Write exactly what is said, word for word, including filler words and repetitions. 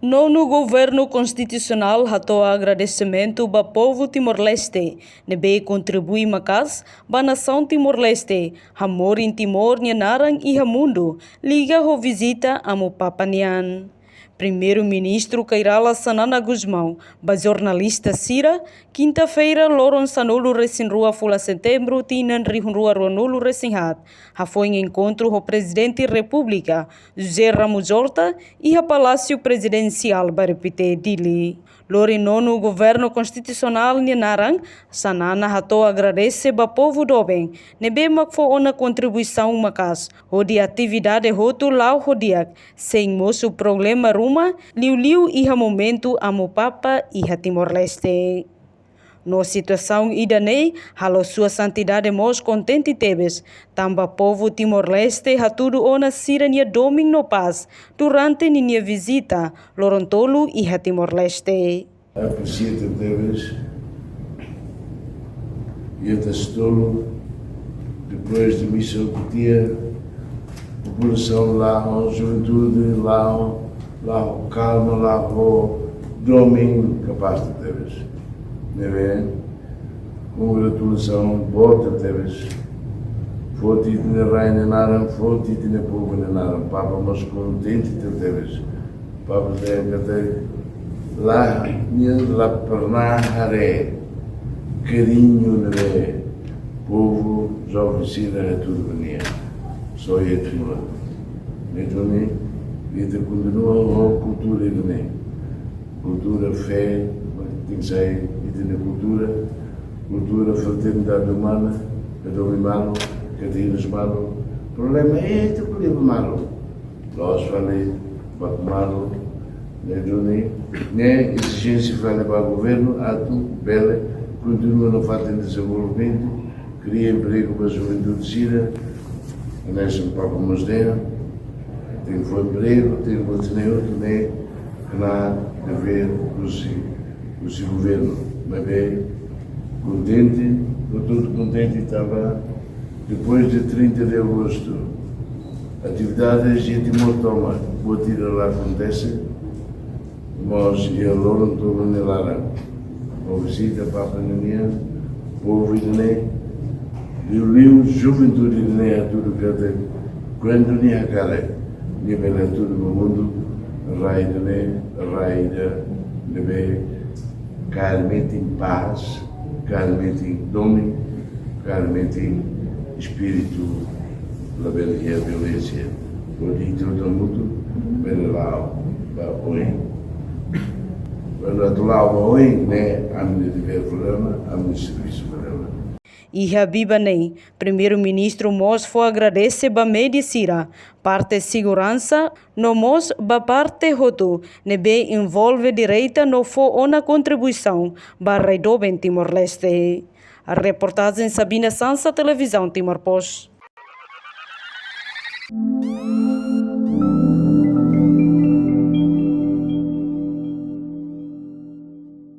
Nonu Governu Konstitusionál hato'o agradesimentu ba povu Timor-Leste ne'ebé kontribui maka'as ba nasaun Timor-Leste, hamorin Timor nia naran iha mundu, liga ho vizita Amu Papa nian. Primeiru-Ministru Kay Rala Xanana Gusmão ba jornalista sira, kinta-feira, loron sanulu-resin-rua fulan Setembru, tinan rihun rua ruanulu-resin-haat, hafoin enkontru ho Prezidente Repúblika, José Ramos Horta, iha Palásiu Prezidensiál Bairru Pité, Dili. Lori nonu Governu Konstitusionál nia naran, Xanana hato'o agradese ba povu doben ne'ebé mak fó ona kontribuisaun maka'as hodi atividade hotu la'o ho di'ak, sein mosu problema ruma, liuliu iha momentu Amu Papa iha Timor-Leste. No situasaun ida-ne'e halo Sua Santidade mós kontente tebes, tanba povu Timor-Leste hatudu ona sira-nia domin no pás durante ninia vizita loron tolu iha Timor-Leste. Apresia tebes, iha Tasi Tolu, depois de misa Eukaristia, populasaun la'o, juventude la'o, la'o kalma, la'o domin kapás tebes. Ne'ebé, kongratulasaun boot tebes. Foti ita-nia rai nia naran, foti ita-nia povu nia naran. Papa mós kontente tebes. Papa dehan katak la, nia la pernah haree kariñu ne'ebé povu joven sira hatudu ba nia. Só iha Timor. Ne'e duni, ita kontinua ho kultura ida-ne'e. Kultura fé, tenke sai ita-nia kultura, kultura fraternidade umana, ka domin malu, ka dirimu malu. Problema é ita ko'alia ba malu. Loos fali baku malu, ne'e duni, ne'e ezijénsia fali ba governu atu bele kontinua nafatin dezenvolvimentu, kria empregu ba juventude sira, hanesan Papa mós dehan, tenke fó empregu, tenke fó dinheiro, ne'e knaar devér husi, husi governu. Maibé kontente, portantu kontente tanba depois de trinta de agosto, atividades iha Timor tomak, buat ida la akontese, mas iha loron tolu nia laran, ho vizita Papa ninian, povu ida-ne'e, liuliu juventude ida-ne'e hatudu katak kuandu nia hakarak, nia bele hatudu ba mundu, rai ida-ne'e, rai ida ne'ebé kaer metin pás, kaer metin domin, kaer metin espíritu labele iha violénsia. Hodi ita hotu hamutuk bele la'o ba oin. Kuandu atu la'o ba oin, ne'e ami-nia devér fali ona, ami-nia servisu fali ona. Iha biban ne'e, Primeiru-Ministru mós fó agradese ba média sira, parte seguransa, no mós ba parte hotu ne'ebé envolve direta no fó ona kontribuisaun ba rai doben Timor-Leste. Reportajen Sabina Sansa, Televizaun Timor Post.